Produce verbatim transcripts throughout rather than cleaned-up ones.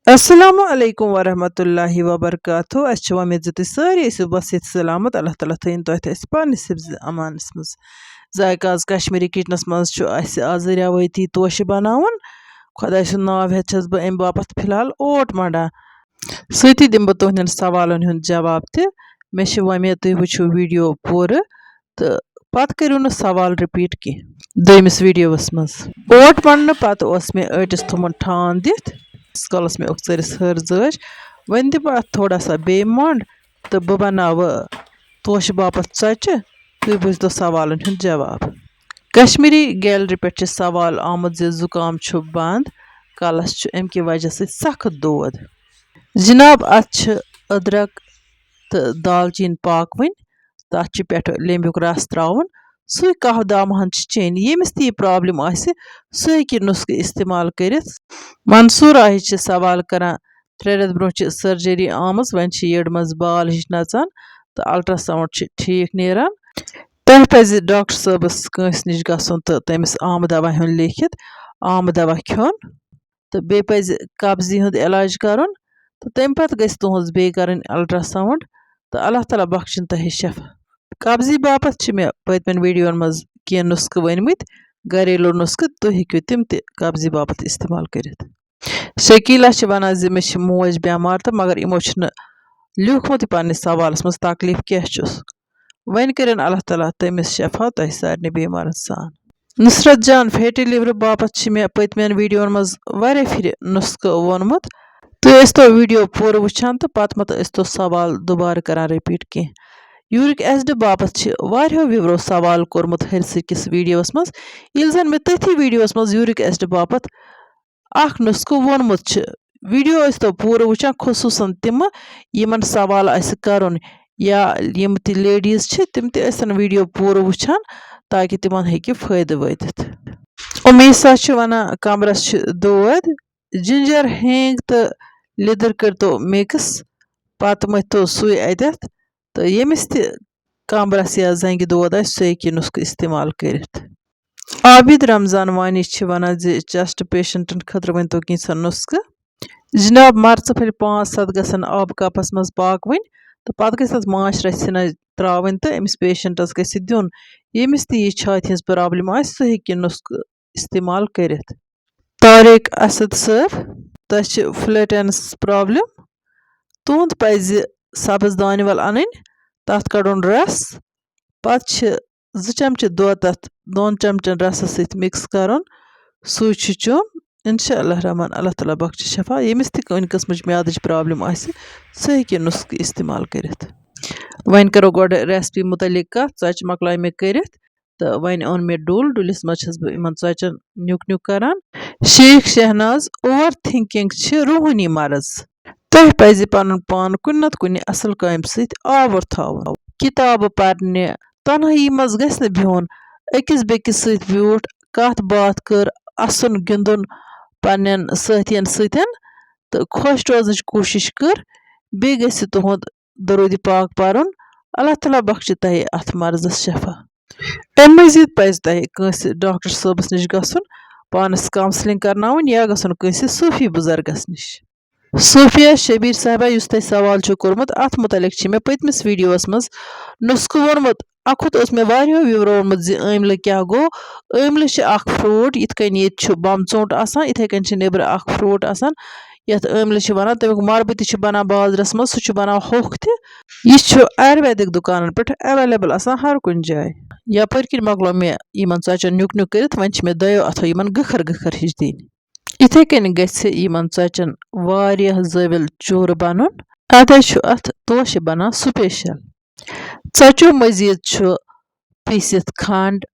السلام علیکم ورحمۃ اللہ وبرکاتہ۔ اَسہِ چھِ وۄمید زِ تُہۍ سٲری ٲسِو بس ییٚتہِ سلامت۔ اللہ تعالیٰ تھٲیِن تۄہہِ تہٕ اَسہِ پننِس حفظِ امانس منٛز۔ ذایقہ آز کشمیٖری کچنس منٛز چھُ اَسہِ آز روٲیتی توشہِ بناوُن۔ خۄداے سُنٛد ناو ہٮ۪تھ چھَس بہٕ اَمہِ باپتھ فی الحال اوٹ منٛڈان۔ سۭتی دِمہٕ بہٕ تُہنٛدٮ۪ن سوالن ہُنٛد جواب تہِ۔ مےٚ چھِ وۄمید تُہۍ وٕچھِو ویٖڈیو پوٗرٕ تہٕ پتہٕ کٔرِو نہٕ سوال رِپیٖٹ کینٛہہ۔ دوٚیمِس ویٖڈیووَس منٛز اوٹ منٛڈنہٕ پتہٕ اوس مےٚ ٲٹِس تھوٚمُت ٹھان دِتھ۔ ییٖتِس کالَس مےٚ اوٚکژٲرِس ہٕر زٲج، وۄنۍ دِمہٕ بہٕ اَتھ تھوڑا سا بیٚیہِ مۄنٛڈ تہٕ بہٕ بناوٕ توشہِ باپتھ ژۄچہِ۔ تُہۍ بوٗزتو سوالن ہُنٛد جواب۔ کشمیٖری گیلری پٮ۪ٹھ چھِ سوال آمُت زِ زُکام چھُ بنٛد، کلس چھُ اَمہِ کہِ وجہ سۭتۍ سخت دود۔ جناب، اَتھ چھِ أدرک تہٕ دالچیٖن پاکوٕنۍ، تَتھ چھُ پٮ۪ٹھٕ لیٚمبیُک رس ترٛاوُن، سُے قہوٕ دامہٕ ہن چھِ چیٚنۍ۔ ییٚمِس تہِ یہِ پرابلم آسہِ، سُہ ہیٚکہِ یہِ نُسخہٕ استعمال کٔرِتھ۔ منصوٗر راہی چھِ سوال کران، ترٛےٚ رٮ۪تھ برونٛہہ چھِ سرجری آمٕژ، وۄنۍ چھِ یٔڈ منٛز بال ہِش نژان تہٕ الٹراساؤنڈ چھِ ٹھیٖک نیران۔ تۄہہِ پزِ ڈاکٹر صٲبس کٲنٛسہِ نِش گژھُن تہٕ تٔمِس عام دوا ہیوٚن لیکھِتھ، عام دوا کھیوٚن۔ تہٕ بیٚیہِ پَزِ قبضی ہُنٛد علاج کَرُن، تہٕ تَمہِ پَتہٕ گژھِ تُہٕنٛز بیٚیہِ کَرٕنۍ الٹراساؤنڈ، تہٕ اللہ تعالیٰ بخشِن تۄہہِ شفا۔ قبضی باپتھ چھِ مےٚ پٔتمٮ۪ن ویٖڈیوَن منٛز کینٛہہ نُسخہٕ ؤنۍمٕتۍ، گھریلوٗ نُسخہٕ، تُہۍ ہیٚکِو تِم تہِ قبضی باپتھ استعمال کٔرِتھ۔ شکیٖلا چھِ وَنان زِ مےٚ چھِ موج بٮ۪مار تہٕ مگر یِمو چھُنہٕ لیوٗکھمُتٕے پنٛنِس سوالَس منٛز تکلیٖف کیٛاہ چھُس۔ وۄنۍ کٔرِن اللہ تعالیٰ تٔمِس شفا، تۄہہِ سارنٕے بیمارن سان۔ نصرت جان، فیٹی لِورٕ باپتھ چھِ مےٚ پٔتمٮ۪ن ویٖڈیوَن منٛز واریاہ پھِرِ نُسخہٕ ووٚنمُت۔ تُہۍ ٲسۍتو ویٖڈیو پوٗرٕ وٕچھان تہٕ پتہٕ مہ تہٕ ٲسۍتو سوال دُبارٕ کران رِپیٖٹ کینٛہہ۔ یوٗرِک ایسڈٕ باپتھ چھِ واریاہو وِورو سوال کوٚرمُت ہرسٕکِس ویٖڈیوَس منٛز، ییٚلہِ زن مےٚ تٔتھی ویٖڈیوَس منٛز یوٗرِک ایسڈٕ باپتھ اکھ نُسخہٕ ووٚنمُت چھُ۔ ویٖڈیو ٲسۍتو پوٗرٕ وٕچھان، خصوٗصاً تِمہٕ یِمن سوال آسہِ کرُن یا یِم تہِ لیڈیٖز چھِ، تِم تہِ ٲسۍتن ویٖڈیو پوٗرٕ وٕچھان تاکہِ تِمن ہیٚکہِ فٲیدٕ وٲتِتھ۔ اُمیسا چھِ وَنان، کمرس چھِ دود، جِنجر ہینگ تہٕ لیٚدٕر کٔرۍتو مِکٕس، پتہٕ مٔتھۍتو سُے اَتٮ۪تھ، تہٕ ییٚمِس تہِ کمرس یا زنٛگہِ دود آسہِ، سُہ ہیٚکہِ یہِ نُسخہٕ استعمال کٔرِتھ۔ عابد رمضان وانی چھِ وَنان زِ چیسٹ پیشنٹن خٲطرٕ ؤنۍتو کینٛژھا نُسخہٕ۔ جناب، مرژٕ پھٔلۍ پانٛژھ ستھ گژھن آبہٕ کپس منٛز پاکوٕنۍ تہٕ پتہٕ گژھِ تتھ ماچھ رژھِ ہنا ترٛاوٕنۍ تہٕ أمِس پیشنٹس گژھِ دیُن۔ ییٚمِس تہِ یہِ چھاتہِ ہٕنٛز پرابلم آسہِ، سُہ ہیٚکہِ یہِ نُسخہٕ استعمال کٔرِتھ۔ طارق اسد صٲب، تۄہہِ چھِ فلیٹینس پرابلم۔ تُہُنٛد پزِ سبز دانہِ ول انٕنۍ، تتھ کڑُن رس، پتہٕ چھِ زٕ چمچہٕ دۄد تتھ دۄن چمچن رسس سۭتۍ مِکس کرُن، سُے چھُ چیوٚن۔ انشاء اللہ رحمان، اللہ تعالیٰ بخشہِ شفا۔ ییٚمِس تہِ کُنہِ قٕسمٕچ میادٕچ پرابلم آسہِ، سُہ ہیٚکہِ یہِ نُسخہٕ استعمال کٔرِتھ۔ وۄنۍ کرو گۄڈٕ ریسپی متعلق کتھ۔ ژۄچہِ مۄکلایہِ مےٚ کٔرِتھ تہٕ وۄنۍ اوٚن مےٚ ڈُل، ڈُلِس منٛز چھَس بہٕ یِمن ژۄچن نیُک نیُک کران۔ شیخ شہناز، اوور تھنکنگ چھِ روحٲنی مرض۔ تۄہہِ پزِ پنُن پان کُنہِ نتہٕ کُنہِ اصل کامہِ سۭتۍ آوُر تھاوُن۔ کتابہٕ پرنہِ، تنہٲیی منٛز گژھِ نہٕ بِہُن۔ أکِس بیٚکِس سۭتۍ بیوٗٹھ، کتھ باتھ کٔر، اسُن گِنٛدُن پننٮ۪ن سٲتھین سۭتۍ تہٕ خۄش روزنٕچ کوٗشِش کٔر۔ بیٚیہِ گژھِ تُہُنٛد درود پاک پرُن۔ اللہ تعالیٰ بخشہِ تۄہہِ اتھ مرضس شفا۔ امہِ مزید پزِ تۄہہِ کٲنٛسہِ ڈاکٹر صٲبس نِش گژھُن، پانس کاونسلنگ کرناوٕنۍ یا گژھُن کٲنٛسہِ صوفی بُزرگس نِش۔ صوفیہ شبیر صاحبہ، یُس تۄہہِ سوال چھُو کوٚرمُت، اتھ متعلق چھِ مےٚ پٔتمِس ویڈیوس منٛز نُسخہٕ ووٚنمُت۔ اکھ ہُتھ اوس مےٚ واریاہو وِورو ووٚنمُت زِ ٲملہٕ کیٛاہ گوٚو۔ ٲملہٕ چھِ اکھ فروٹ، یِتھ کٔنۍ ییٚتہِ چھُ بم ژوٗنٛٹھ آسان، یِتھے کٔنۍ چھِ نیٚبرٕ اکھ فروٹ آسان، یتھ ٲملہٕ چھِ ونان۔ تمیُک مربہٕ تہِ چھُ بنان بازرس منٛز، سُہ چھُ بنان ہوٚکھ تہِ۔ یہِ چھُ آیُرویدک دُکانن پٮ۪ٹھ اویلیبل آسان ہر کُنہِ جایہِ۔ یپٲرۍ کِنۍ مۄکلو مےٚ یِمن ژۄچن نیُک نیُک کٔرِتھ، وۄنۍ چھِ مےٚ دۄیو اتھو یِمن گٕکھر گٕکھر ہِش دِنۍ۔ یِتھے کٔنۍ گژھِ یِمن ژۄچن واریاہ زٲوِل چوٗرٕ بنُن۔ ادے چھُ اتھ توشہِ بنان سپیشل۔ ژۄچو مزید چھُ پیٖسِتھ کھنڈ،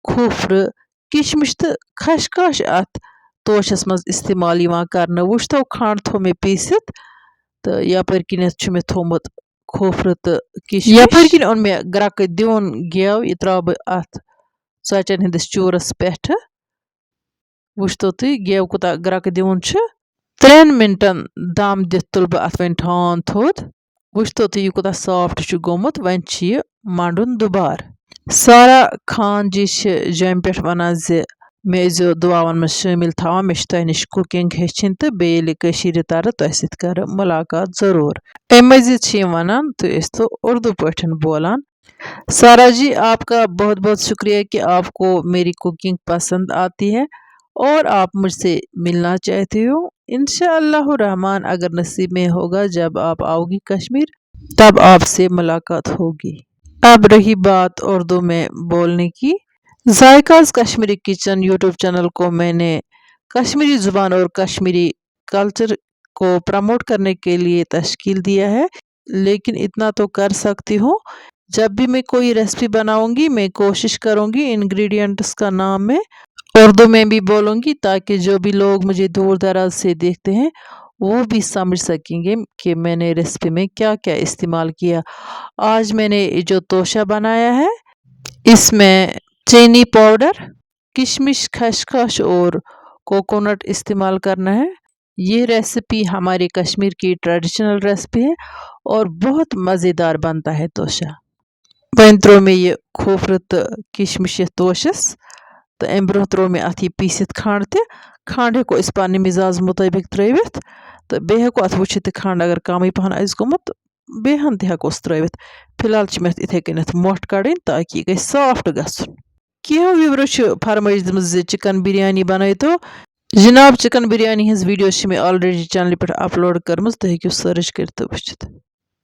کھوٗپرٕ، کشمش تہٕ خشخاش اتھ توشس منٛز استعمال یِوان کرنہٕ۔ وُچھتو، کھنڈ تھوٚو مےٚ پیٖسِتھ تہٕ یپٲرۍ کِنیتھ چھُ مےٚ تھوٚومُت کھوٗپرٕ تہٕ کشمش۔ یپٲرۍ کِنۍ اوٚن مےٚ گرکہٕ دیوٗن گٮ۪و، یہِ ترٛاوٕ بہٕ اتھ ژۄچن ہٕنٛدِس چوٗرس پٮ۪ٹھٕ۔ وٕچھتو تُہۍ، گٮ۪و کوٗتاہ گرٛکہٕ دِوُن چھُ۔ ترٛٮ۪ن مِنٹَن دَم دِتھ تُلہٕ بہٕ اَتھ وۄنۍ ٹھانٛڈ تھوٚد۔ وٕچھتو تُہۍ، یہِ کوٗتاہ soft چھُ گوٚمُت۔ وۄنۍ چھُ یہِ مَنٛڈُن دُبارٕ۔ سارا خان جی چھِ جوٚمہِ پٮ۪ٹھ وَنان زِ مےٚ ٲسۍزیو دُعاوَن منٛز شٲمِل تھاوان۔ مےٚ چھِ تۄہہِ نِش cooking ہیٚچھِنۍ، تہٕ بیٚیہِ ییٚلہِ کٔشیٖرِ تَرٕ، تۄہہِ سۭتۍ کَرٕ مُلاقات ضروٗر۔ اَمہِ مٔزیٖد چھِ یِم وَنان، تُہۍ ٲسۍتو اُردو پٲٹھۍ بولان۔ سارا جی، آپ کا بہت بہت شکریہ کہ آپ کو میری cooking پسند آتی ہے اور آپ مجھ سے ملنا چاہتے ہو۔ انشاءاللہ الرحمن، اگر نصیب میں ہوگا، جب آپ آؤگی کشمیر، تب آپ سے ملاقات ہوگی۔ اب رہی بات اردو میں بولنے کی، ذائقہ کشمیری کچن YouTube چینل کو میں نے کشمیری زبان اور کشمیری کلچر کو پروموٹ کرنے کے لیے تشکیل دیا ہے، لیکن اتنا تو کر سکتی ہوں، جب بھی میں کوئی ریسپی بناؤں گی، میں کوشش کروں گی انگریڈینٹس کا نام میں اردو میں بھی بولوں گی، تاکہ جو بھی لوگ مجھے دور دراز سے دیکھتے ہیں، وہ بھی سمجھ سکیں گے کہ میں نے ریسپی میں کیا کیا استعمال کیا۔ آج میں نے جو توشہ بنایا ہے، اس میں چینی پاؤڈر، کشمش، خشخاش اور کوکونٹ استعمال کرنا ہے۔ یہ ریسپی ہمارے کشمیر کی ٹریڈیشنل ریسپی ہے اور بہت مزیدار بنتا ہے توشہ۔ وۄنۍ ترٛوو مےٚ یہِ کھوٗپرٕ تہٕ کِشمِش یَتھ توشَس، تہٕ اَمہِ برٛونٛہہ ترٛوو مےٚ اَتھ یہِ پیٖسِتھ کھنٛڈ تہِ۔ کھنٛڈ ہٮ۪کو أسۍ پنٛنہِ مِزاز مُطٲبِق ترٛٲوِتھ، تہٕ بیٚیہِ ہٮ۪کو اَتھ وٕچھِتھ تہِ کھنٛڈ اگر کَمٕے پَہَن آسہِ گوٚمُت، بیٚیہِ ہَن تہِ ہٮ۪کوس ترٛٲوِتھ۔ فِلحال چھِ مےٚ اَتھ یِتھَے کٔنٮ۪تھ مۄٹھ کَڑٕنۍ، تاکہِ یہِ گژھِ soft گژھُن۔ کینٛہہ viewers چھِ فرمٲیش دِژمٕژ زِ chicken بِریانی بَنٲیتو۔ جِناب، chicken بِریانی ہٕنٛز video چھِ مےٚ already channel پٮ۪ٹھ upload کٔرمٕژ، تُہۍ ہیٚکِو search کٔرِتھ تہٕ وٕچھِتھ۔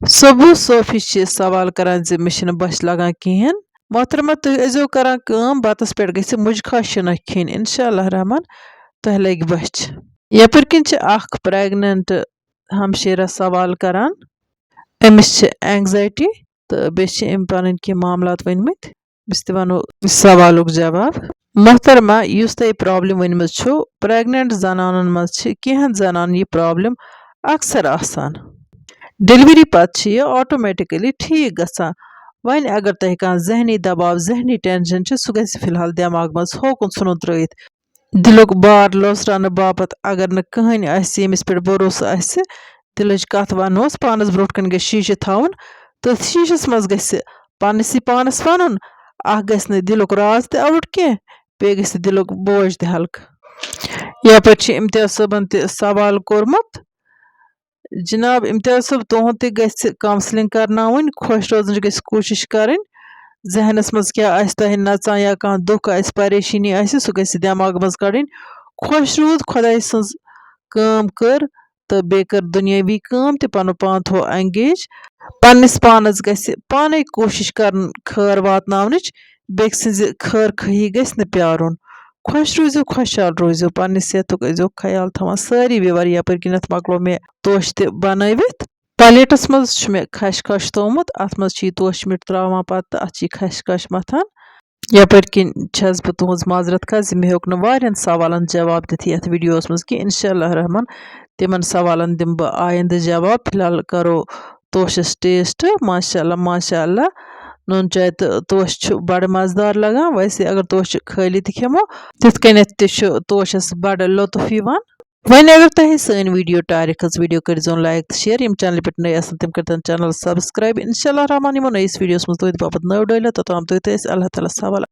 صبو صوفی چھِ سوال کران زِ مےٚ چھِنہٕ بۄچھِ لگان کِہیٖنۍ۔ محترمہ، تُہۍ ٲسۍزیو کران کٲم، بَتَس پٮ۪ٹھ گژھِ مُجہِ خاشہِ نہ کھیٚنۍ، انشاء اللہ رحمان، تۄہہِ لَگہِ بۄچھِ۔ یَپٲرۍ کِنۍ چھِ اَکھ pregnant ہمشیرہ سوال کران۔ أمِس چھِ anxiety تہٕ بیٚیہِ چھِ أمۍ پَنٕنۍ کینٛہہ معاملات ؤنۍمٕتۍ۔ أمِس تہِ وَنو سوالُک جواب۔ محترمہ، یُس تۄہہِ problem ؤنمٕژ چھُو، pregnant زنانن منٛز چھِ کینٛہَن زنانن یہِ problem اکثر آسان۔ Delivery پتہٕ چھِ یہِ automatically ٹھیٖک گژھان۔ وۄنۍ اگر تۄہہِ کانٛہہ ذہنی دباو، ذہنی tension چھُ، سُہ گژھِ فی الحال دٮ۪ماغ منٛز ہوکُن ژھُنُن ترٲیِتھ۔ دِلُک بار لوژراونہٕ باپتھ اگر نہٕ کٕہٕنۍ آسہِ، ییٚمِس پٮ۪ٹھ بھروسہٕ آسہِ، دِلٕچ کَتھ وَنوس، پانَس برٛونٛٹھ کَنہِ گژھِ شیٖشہٕ تھاوُن تہٕ شیٖشَس منٛز گژھِ پنٛنِسٕے پانَس وَنُن۔ اَکھ گژھِ نہٕ دِلُک راز تہِ out کینٛہہ، بیٚیہِ گژھِ دِلُک بوج تہِ ہلکہٕ۔ یَپٲرۍ چھِ امتیاز صٲبَن تہِ سوال کوٚرمُت۔ جناب امتیاز صٲب، تُہُنٛد تہِ گژھِ counselling کرناوٕنۍ، خۄش روزنٕچ گژھِ کوٗشِش کرٕنۍ۔ ذہنس منٛز کیٛاہ آسہِ تۄہہِ نژان یا کانٛہہ دُکھ آسہِ، پریشٲنی آسہِ، سُہ گژھِ دٮ۪ماغہٕ منٛز کڑٕنۍ۔ خۄش روٗد، خۄداے سٕنٛز کٲم کٔر تہٕ بیٚیہِ کٔر دُنیٲوی کٲم تہِ، پنُن پان تھوٚو engage۔ پننِس پانس گژھِ پانے کوٗشِش کرٕنۍ خٲر واتناونٕچ، بیٚکہِ سٕنٛزِ خٲر خٲہی گژھِ نہٕ پیارُن۔ خۄش روٗزِو، خۄشحال روٗزِو، پننہِ صحتُک ٲسۍزیو خیال تھاوان۔ سٲری viewer، یپٲرۍ کِنٮ۪تھ مۄکلو مےٚ توشہِ تہِ بنٲوِتھ۔ Plateس منٛز چھُ مےٚ خش خش تھوٚومُت، اَتھ منٛز چھُ یہِ توشہِ مِٹھ ترٛاوان پتہٕ تہٕ اَتھ چھِ یہِ خش خش مَتھان۔ یپٲرۍ کِنۍ چھَس بہٕ تُہٕنٛز معذرت خواہ زِ مےٚ ہیوٚک نہٕ واریاہَن سوالَن جواب دِتھ یَتھ videoس منٛز کینٛہہ۔ اِنشاء اللہ الرحمن تِمَن سوالَن دِمہٕ بہٕ آیندٕ جواب۔ فی الحال کَرو توشَس taste۔ ماشاء اللہ، ماشاء اللہ، نُن چاے تہٕ توشہِ چھُ بَڑٕ مَزٕدار لَگان۔ ویسے اگر توشہِ خٲلی تہِ کھٮ۪مو، تِتھ کٔنٮ۪تھ تہِ چھُ توشَس بَڑٕ لطف یِوان۔ وۄنۍ اگر تۄہہِ سٲنۍ video ٹارِ کھٔژ، video کٔرۍزیون like تہٕ share۔ یِم channelہِ پٮ۪ٹھ نٔے آسَن، تِم کٔرۍتَن channel subscribe۔ انشاء اللہ الرحمن یِمو نٔیِس videoس منٛز تُہٕنٛدِ باپتھ نٔو ڈٲلۍ۔ توٚتام تُہۍ تہٕ أسۍ، اللہ تعالیٰ ہَس حوالہٕ۔